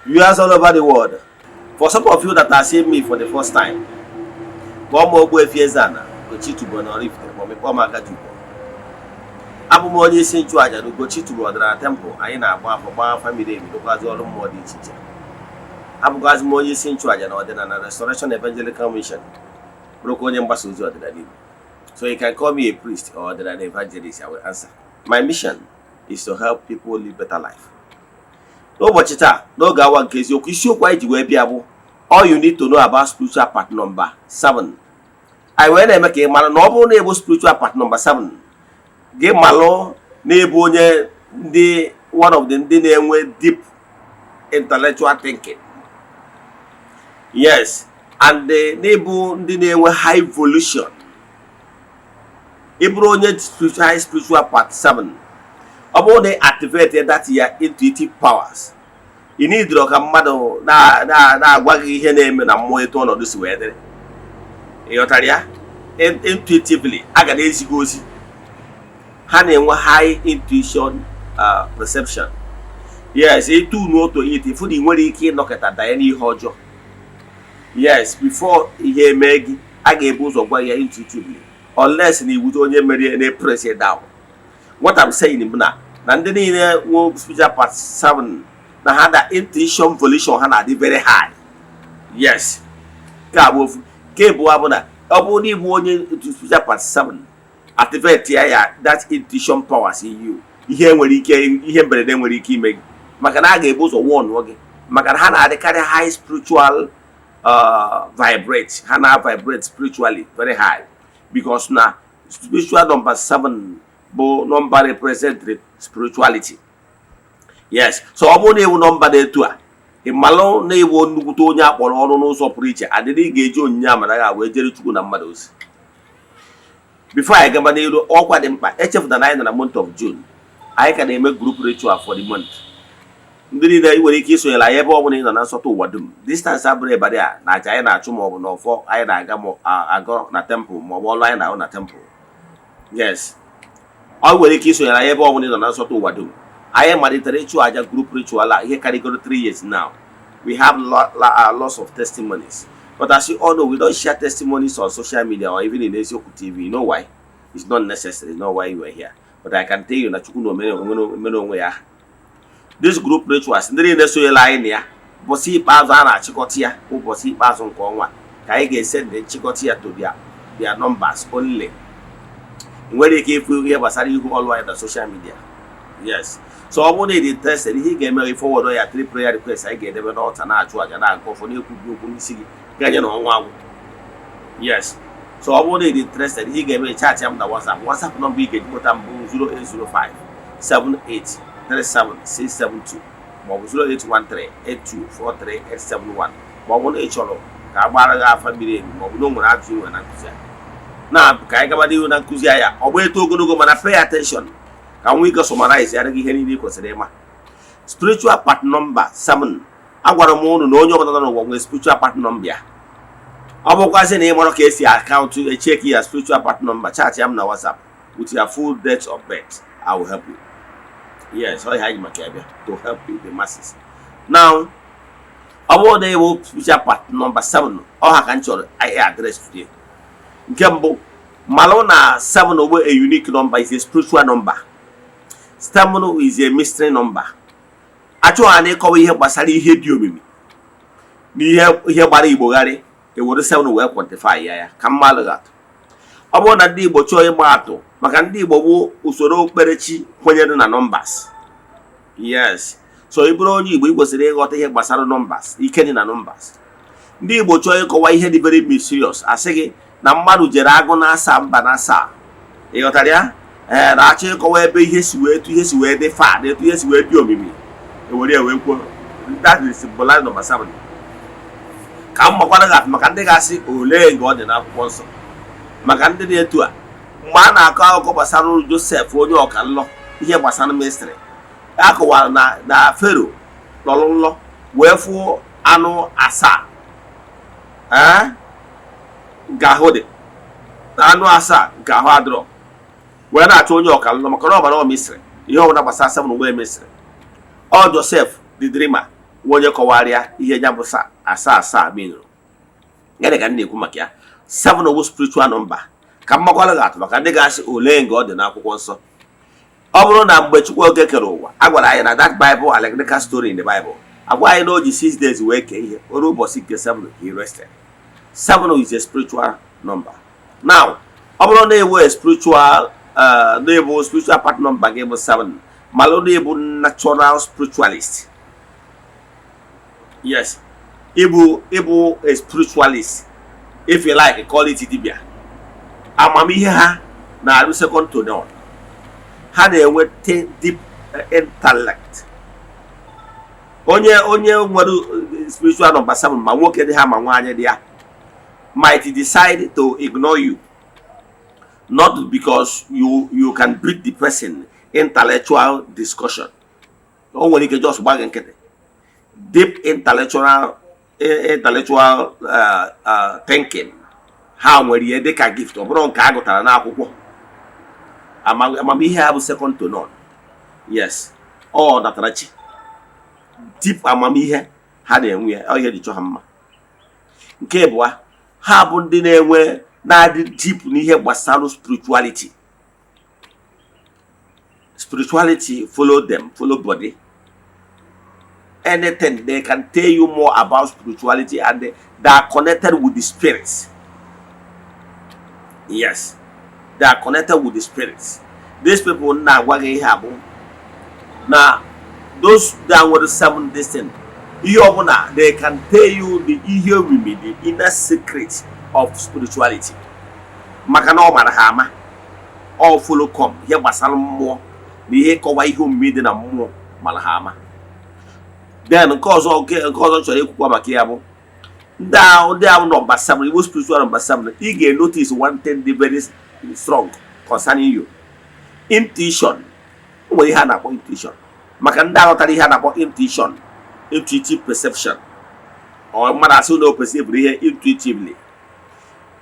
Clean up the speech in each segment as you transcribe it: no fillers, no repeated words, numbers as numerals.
Viewers all over the world, for some of you that are seeing me for the first time, kpọọ m Ogbuefi Eze-Ana Ugochi tubelu na Oraifite, ma ọ bụ kpọọ m Akachukwu. Abụ m onye isi nchụaja na Ugochi tubelu ọdịnala temple. Anyị na-agba afọ, gbaa afa miri emi, rụkwazị ọrụ mmụọ dị iche iche. Abụkwazị m onye isi nchụaja na Ọdịnala Restoration Evangelical Mission, bụrụkwa onye mgbasa ozi ọdịnala Igbo. So you can call me a priest or ọdịnala evangelist, I will answer. My mission is to help people live better life. N'ụbọchị taa, n'oge awa nke eziokwu, isiokwu anyị ji wee bịa bụ "All you need to know about spiritual path number 7". Anyị wee na-eme ka ị mara na ọ bụrụ na ịbụ spiritual path number 7, gị malụ na-ebu onye ndị one of the ndị na-enwe deep intellectual thinking, yes, and n'ịbụ ndị na-enwe high evolution. Ị bụrụ onye spiritual high spiritual path 7, ọ bụrụ na ị activate that ya intuitive powers, ị nidiro ka mmadụ na-agwa gị ihe na-eme na mmụọ, etu ọnọdụ si wee dịrị. Ị ghọtara ya? Intuitively, a ga na-ezi gị ozi. Ha na-enwe high intuition, perception, yes. Etu n'otu it ịfụ na ị nwere ike ịnọkọta danye n'ihe ọjọọ, yes, before ihe eme gị, a ga-ebu ụzọ gwa ya intuitively, unless na iwute onye mere na-press it down. What I'm saying bụ na ndị niile nwe spiritual path 7, na ha da intuition volition ha na-adị very high, yes. Nke a bụ ofu. Nke abụọ bụ na ọ bụrụ na ịbụ onye spiritual path 7, activate ya that intuition powers in you, ihe nwere ike, ihe mberede nwere ike ime gị, maka na a ga-ebu ụzọ wọnụọ gị, maka na ha na-adịkarị high spiritual vibrate. Ha na vibrate spiritually very high, because na spiritual number 7 bụ number represent spirituality, yes. So ọ bụrụ na ewu nọmba dị etu a, ị malụ na ịbụ nnukwute onye akpọrọ ọrụ n'ụzọ pụrụ iche, adịrị ị ga-eji onyinye amara ya wee jere Chukwu na mmadụ ozi. Before anyị gaba n'iru, ọkwa dị mkpa, echefuna na anyị nọ na month of June. Anyị ka na-eme group ritual for the month. Ndị niile ị nwere ike isonyere anyị ebe ọ bụla ị nọ na nsọtụ ụwa dum. Distance abụrụ ịbarị a na aja anyị na-achụ, ma ọ bụ na ọfọ anyị na-aga, ma agọ na temple, ma ọ bụ ọlụ anyị na-ahụ na temple, yes. Ọ nwere ike isonyere anyị ebe ọ bụla ị nọ na nsọtụ ụwa dum. Anyị malitere ịchụ aja group ritual a ihe karịgoro 3 years now. We have lots of testimonies, but as you all know, we don't share testimonies on social media or even in Eziokwu TV. You know why? It's not necessary. It's not why you are here. But I can tell you na Chukwu na omere onwe ya. This group rituals, ndị niile sonyere anyị na ya, ụbọchị ikpeazụ a na-achịkọta ya, ụbọchị ikpeazụ nke ọnwa, ka anyị ga-ese ndị nchịkọta ya to their numbers only. Ị nwere ike ịfụ ihe gbasara ihu ọlụ anyị na social media, yes. So ọ bụrụ na ị dị interested, ihe ị ga-eme, gị forward ya three prayer requests anyị ga-edebe n'ọta, na-achụ aja, na-agụ ụfọdụ, na-ekwubi okwu n'isi gị ganye na ọnwa agwụ, yes. So ọ bụrụ na ị dị interested, ihe ị ga-eme, chat ya m na WhatsApp. WhatsApp nọmba ị ga-eji nweta m bụ 0805 78 37672, maọbụ 0813 8243 871. Ma ọ bụrụ na ị chọrọ ka a gbara gị afa miri emi, maọbụ na o nwere ajụjụ ị nwere na nkụzi a, na ka anyị gaba n'ihu na nkụzi ya. Ọ bụ eto ogologo, mana pay attention ka nwa ike summarize ya gị ihe niile ị kwesịrị ịma. Spiritual path number 7, agwara m unu na onye ọbụla nọ n'ụwa nwere spiritual path number ya. Ọ bụkwazị na ị mara ka esi account echeck ya spiritual path number, chat ya m na WhatsApp with your full date of birth. I will help you. Yes, ọ ihe anyị maka ya bịa, to help you, the masses. Now, ọ bụrụ na ịbụ spiritual path number 7, ọ ha ka m chọrọ anyị address today. Nke mbụ, malụ na 7 ogbe a unique number, is a spiritual number. 7 is a mystery number. Achọghị na ịkọwa ihe gbasara ihe dị omimi na ihe gbara igbogharị, ewere 7 wee quantify ya. Ka mmalụ atụ, ọ bụrụ na ndị Igbo chọọ ịgba atụ, maka ndị Igbo bụ usoro okpukperechi kwenyere na numbers, yes. So ị bụrụ onye Igbo, ị kwesịrị ịghọta ihe gbasara numbers, ike dị na numbers. Ndị Igbo chọọ ịkọwa ihe dị very mysterious, asị gị na mmadụ jere agụ na asaa mba na asaa. Ị ghọtara ya? Ee, na-achọ ịkọwa ebe ihe si wee, etu ihe si wee dị fa na etu ihe si wee dị omimi, ewere ya wee kwuo. That is symbolize number 7. Ka m makwara gị atụ, maka ndị ga-asị olee nke ọ dị n'akwụkwọ nsọ, maka ndị dị etu a, mgbe a na-akọ akụkọ gbasara Josef, onye ọka nlọ, ihe gbasara mystery, a kọwara na Fero lọrọ nlọ wee fụ anụ asaa, ee, nke ahụ dị na anụ asaa nke ahụ adịrọ, wee na-achọ onye ọka nlọ, maka na ọ bara ọ mystery, ihe ọbụla gbasara seven wee mystery. Ọ Joseph the dreamer Nwa onye kọwara ya ihe ya bụ asaa asaa minụrụ. Gịnị ka m na-ekwu maka ya? Seven bụ spiritual number. Ka m makwara gị atụ maka ndị ga-asị ole nga ọ dị n'Akwụkwọ Nsọ. Ọ bụrụ na mgbe Chukwu oge kere ụwa, a gwara anyị na that Bible allegorical story in the Bible, agwa anyị na o ji 6 days wee kee ihe, oru ụbọchị nke 7 he rested. Seven is a spiritual number. Now, ọ bụrụ na ewe spiritual na-ebu spiritual part number gị bụ 7, malụ na ịbụ natural spiritualist. Yes, ịbụ a spiritualist. If you like, call it dibia. Amamihe ha na-arụ second to none. Ha na-enwe deep intellect. Onye nwere spiritual number 7, ma nwoke dị ha ma nwaanyị dị ya, might decide to ignore you, not because you can beat the person intellectual discussion. O nwere ike just gba gị nkịtị. Deep intellectual thinking ha nwere ihe dịka gift. Ọ bụrụ nke a gụtara n'akwụkwọ, amamihe ha bụ second to none. Yes, ọ natara chi. Deep amamihe ha na-enwe ya, ọ ihe dị chọ ha mma. Nke abụọ, ha bụ ndị na-enwe na-adị deep n'ihe gbasara spirituality. Spirituality follow them, follow body. Anything, they can tell you more about spirituality, and they are connected with the spirits. Yes, they are connected with the spirits. These people na-agwa gị ihe a bụ na those that nwere seven this thing, ihe ọbụla, they can tell you the ihe omimi, the inner secret of spirituality, maka na ọ mara ha ama. All follow come ihe gbasara mmụọ na ihe kọwa ihe omimi dị na mmụọ mara ha ama. Then nke ọzọ chọrọ ikwukwa maka ya bụ ndị ahụ number 7, Igbo spiritual number 7. Ị ga-notice one thing dị very strong concerning you: intuition. O nwere ihe a na-akpọ intuition. Maka ndị aghọtara ihe a na-akpọ intuition, intuitive perception, ọ mmadụ asị na o perceive ihe intuitively.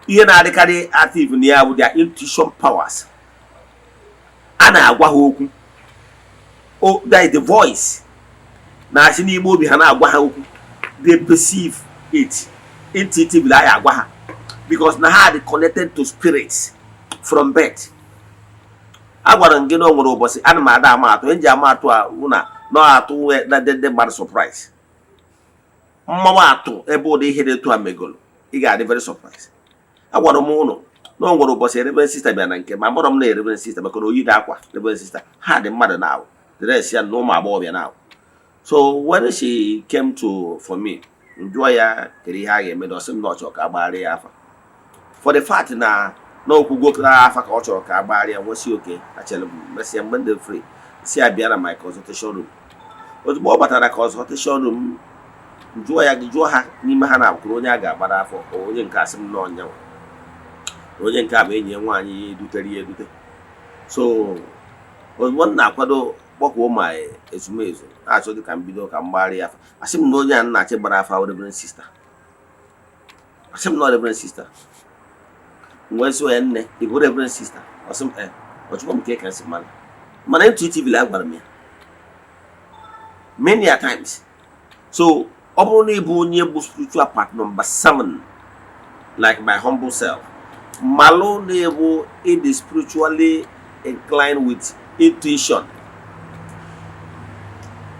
Ihe na-adịkarị active na ya bụ their intuition powers. A na-agwa ha okwu, o that is the voice na-achị n'ime obi ha na-agwa ha okwu. They perceive it intuitively. Anyị agwa ha because na ha dị connected to spirits from birth. A gwara m gị na o nwere ụbọchị ana m ada ama atụ eji ama atụ a wụ na na atụ na ndị mmadụ surprise. Mmanwụ atụ ebe ụdị ihe dị etu a megoro, ị ga-adị very surprise. Agwara m ụnụ na o nwere ụbọchị reverend sister bịara na nke ma mụrọ m na reverend sister, maka na oyi dị akwa reverend sister ha dị mmadụ na ahụ dress ya na ụmụ agbọghọbịa na ahụ. So when she came to for me, m jụọ ya kedu ihe a ga-eme, na ọ sị m na ọ chọrọ ka a gbagharị ya afa. For the fact na okwugo afa ka ọ chọrọ ka a gbagharị ya, nwesị oke achere m mesịa mgbe ndị free si ya bịa na my consultation room. Ozugbo ọ batara consultation room, jụọ ya, jụọ ha n'ime ha na-akwụrụ onye a ga-agbara afọ. Onye nke asị m na ọnya nwa, onye nke a bụ enyi ya nwaanyị dutere ya edute. So ozugbo m na-akwado kpọkwuo ma ezumezu na-achọ dị ka m bido ka m gbara ya afa, asị m na onye a nna-achị gbara afa reverend sister. Asị m na reverend sister. M wee sị ya, "Nne, ị bụ reverend sister?" Ọ sị m ee. Ọ chụkwa m ka ka esi mara, mana intuitively a gwara m ya many a times. So ọ bụrụ na ị bụ onye bụ spiritual part number 7 like my humble self, malụ na ịbụ ịdị spiritually inclined with intuition.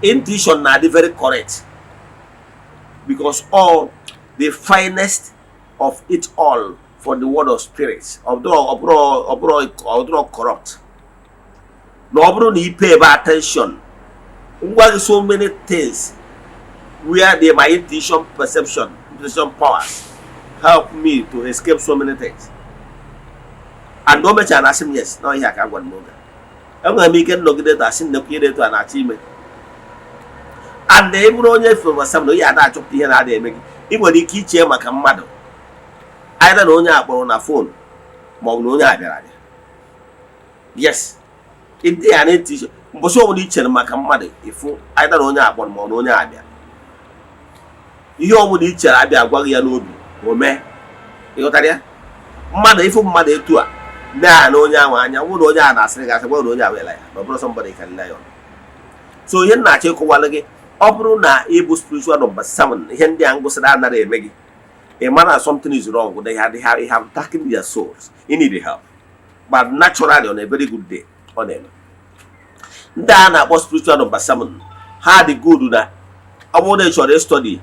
Intuition na-adị very correct because all the finest of it all for the world of spirits, ọ bụrụ corrupt na ọ bụrụ na ị pay ebe attention ngwa gị, so many things where the my intuition, perception, intuition powers help me to escape so many things. And o mechara na asị m yes, na ihe a ka a gwara m oge a. Enwere m ike nnọgide etu asị m nekwa ihe etu a na-achọ ime. And ị bụrụ onye fere na onye ada achọpụta ihe na-ada eme gị, ị nwere ike iche maka mmadụ either na onye a kpọrọ na phone ma ọ bụ na onye a bịara abịa. Yes, ịdị ya na iche mbọchị ọbụla i chere maka mmadụ, ịfụ either na onye a kpọrọ ma ọ na onye a bịara. Ihe ọbụla i chere abịa agwa gị ya n'obi, o mee. Ịghọtara ya? Mmadụ ịfụ mmadụ etu a na onye ahụ anya nwụ na onye a na-asịrị gị asị, gwa na onye a wela ya na ọ bụrụ somebody can lie on. So ihe m na-achọ ịkọwalụ gị, ọ Ọ bụrụ na ị bụ spiritual number 7, ihe ndị a ngụsịrị anaghị eme gị, ị mara na something is wrong. They have darkened their souls. You need help. But naturally, on a very good day, ọ na-eme. Ndị a na-akpọ spiritual number 7, ha dị good na ọ bụrụ na ị chọrọ study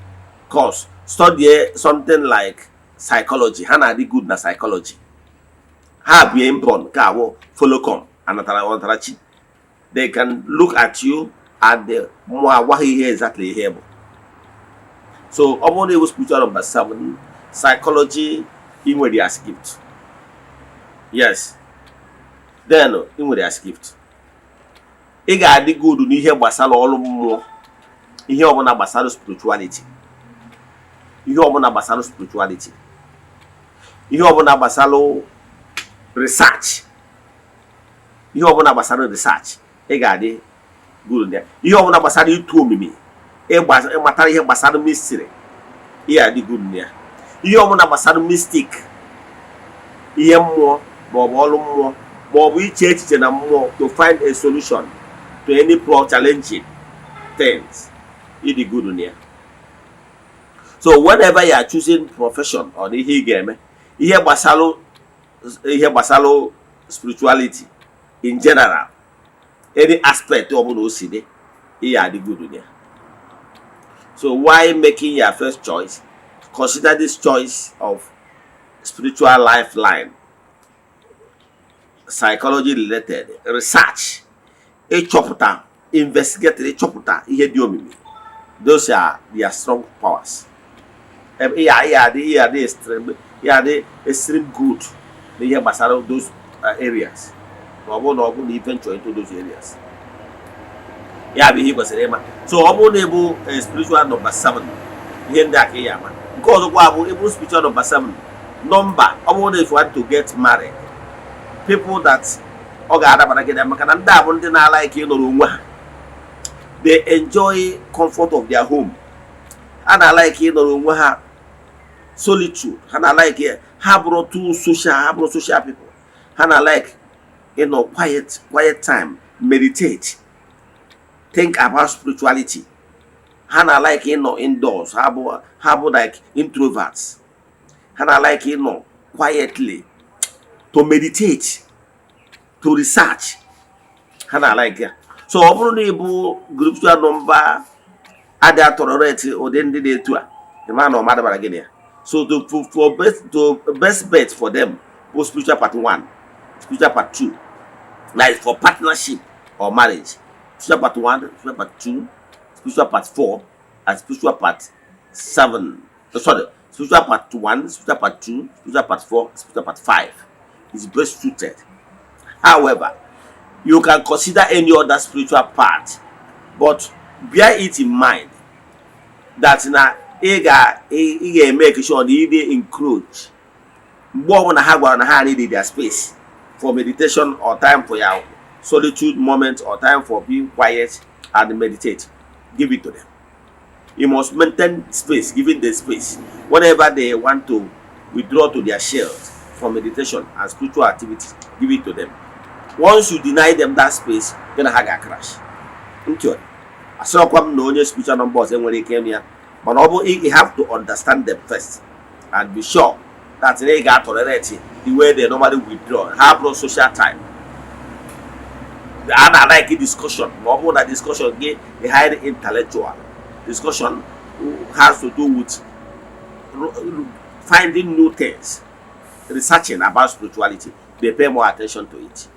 course, study something like psychology, ha na-adị good na psychology. Ha bụ inborn ka awụ follow come anatara ọnatara chi. They can look at you and the mmụọ agwa ha ihe exactly ihe bụ. So ọ bụrụ na ịbụ spiritual number 7, psychology ị nwere as gift. Yes, then ị nwere as gift, ị ga-adị good n'ihe gbasara ọrụ mmụọ, ihe ọbụla gbasara spirituality, ihe ọbụla gbasara spirituality, ihe ọbụla gbasara research, ihe ọbụla gbasara research, ị ga-adị good na ihe ọbụla gbasara ịtụ omimi, ịmatara ihe gbasara mystery, ị ga-adị good na ya. Ihe ọbụla gbasara mystic, ihe mmụọ maọbụ ọrụ mmụọ maọbụ iche echiche na mmụọ to find a solution to any pro challenging things, ịdị good na ya. So whenever you are choosing profession or ihe ị ga-eme, ihe gbasara spirituality in general, any aspect ọbụla o si dị, ị ga-adị good na ya. So why making your first choice, consider this choice of spiritual lifeline, psychology related research, ịchọpụta, investigate, ịchọpụta ihe dị omimi. Those are their strong powers. Ị adị extreme, ị adị extreme good n'ihe gbasara those areas, ma ọ bụrụ na ọ bụrụ na i venture into those areas. Ya bụ ihe ị kwesịrị ịma. So ọ bụrụ na ị bụ spiritual number 7, ihe ndị a ka ị ya ama. Nke ọzọkwa bụ ịbụ spiritual number 7 nọmba, ọ bụrụ na if you want to get married, people that ọ ga-adabara gị, maka na ndị a bụ ndị na-alike ịnọrọ onwe ha. They enjoy comfort of their home. Ha na-alike ịnọrọ onwe ha, solitude. Ha na-alike, ha bụrụ too social, ha bụrụ social people. Ha na-alike ịnọ quiet, quiet time, meditate, think about spirituality. Ha na-alike ịnọ indoors. Ha bụ like introverts. Ha na-alike ịnọ quietly to meditate, to research. Ha na-alike ya. So ọ bụrụ na ị bụ spiritual number adịghị tolerate ụdị ndị dị etu a, ị mara na ọ madabara gị na ya. So to for, for best to best bet for them bụ spiritual part 1, spiritual part 2, like for partnership or marriage, spiritual part 1, spiritual part 2, spiritual part 4 and spiritual part 7. Sorry, spiritual part 1, spiritual part 2, spiritual part 4, spiritual part 5 is best suited. However, you can consider any other spiritual part, but bear it in mind that na ị ga-eme sure na ị dey encroach mgbe ọbụla ha gwara na ha need their space for meditation or time for your solitude moment or time for being quiet and meditate. Give it to them. You must maintain space, giving the space whenever they want to withdraw to their shells for meditation and spiritual activities. Give it to them. Once you deny them that space, then ha ga-crash. Ntị ọ asịrọkwa m na onye spiritual number ọzọ enwere ike ime ya, mana ọ bụ you have to understand them first and be sure that ị ga-tolerate the way they normally withdraw. Ha bụrụ social time, a na-like discussion, ma ọ bụrụ na discussion gị the highly intellectual discussion has to do with finding new things, researching about spirituality, they pay more attention to it.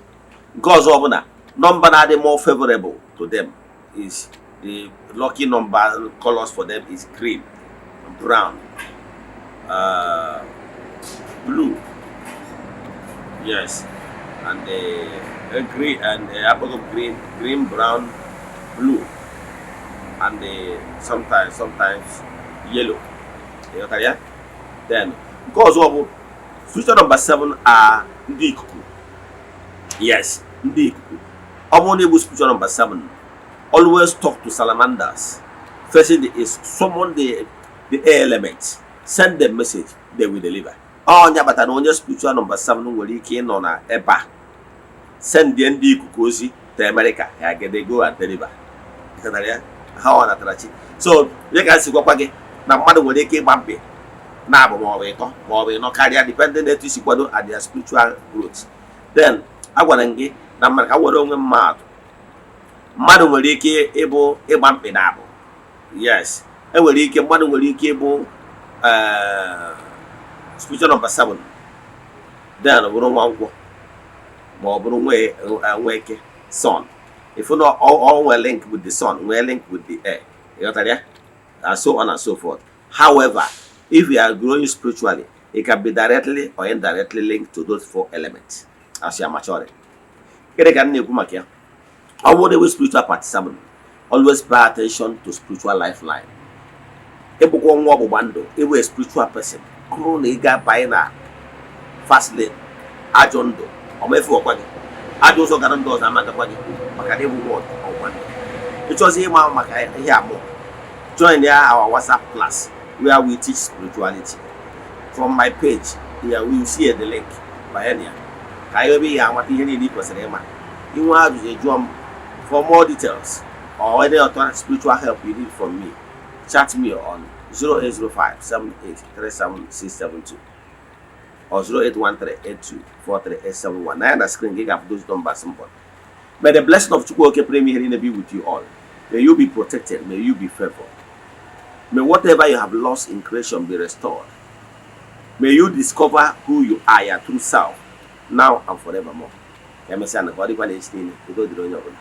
Nke ọzọ bụ na number na-adị more favorable to them is the lucky number. Colors for them is green, brown, blue, yes, and green and apple green, green, brown, blue and sometimes yellow. Ịghọtara ya? Then nke ọzọ bụ spiritual number 7 are ndị ikuku. Yes, ndị ikuku. Ọ bụrụ na ịbụ spiritual number 7, always talk to salamanders facing the east. Summon the air element, send them message, they will deliver. Ọnya kpatara na onye spiritual number 7 nwere ike ịnọ na ebe a send ndị ikuku ozi to America, ya they go and deliver. Ịghọtara ya? Ha ọ natara chi. So dị ka si gwakwa gị na mmadụ nwere ike ịgba mkpị na-abụ, ma ọ bụ ịtọ, ma ọ bụ ịnọ karịa, depending etu isi kwado and their spiritual growth. Then agwara m gị na mmadụ, ka m were onwe mmadụ, mmadụ nwere ike ịbụ ịgba mkpị na abụ. Yes, enwere ike, mmadụ nwere ike ịbụ spiritual number 7, then bụrụ nwa nkwọ, ma ọ bụrụ nwa eke, sun. If na ọ nwere link with the sun, nwee link with the air, ịghọtara ya, and so on and so forth. However, if you are growing spiritually, it can be directly or indirectly linked to those four elements as you are maturing. Gịnị ka m na-ekwu maka ya? Ọ bụrụ na ewe spiritual part 7, always pay attention to spiritual lifeline. Ịbụkwa nwa ọgbụgba ndụ, ịbụ a spiritual person, ọ bụrụ na ị ga-abanye na fast lane, ajọ ndụ ọ mefụọkwa gị, ajọ ụzọ gara ndị ọzọ amagakwa gị, maka na ịbụ nwa ọgbụgba ndụ. Ịchọzi ịma maka ihe amụọ, join ya our WhatsApp class where we teach spirituality. From my page here, we will see the link. Banye na ya ka anyị ebe ihe amata ihe niile ị kwesịrị ịma. Inwe ajụjụ, jụọ m. For more details or any other spiritual help you need from me, chat me on 0805 7837672 or 0813 8243871. Na ya na screen gị ga-afụ those numbers mbọ. May the blessing of Chukwu Oke pray me here be with you all. May you be protected. May you be favored. May whatever you have lost in creation be restored. May you discover who you are, your true self, now and forevermore. Ya mesịa na ka ọ dịkwa na echi niile. Udo dịrị onye ọbụla.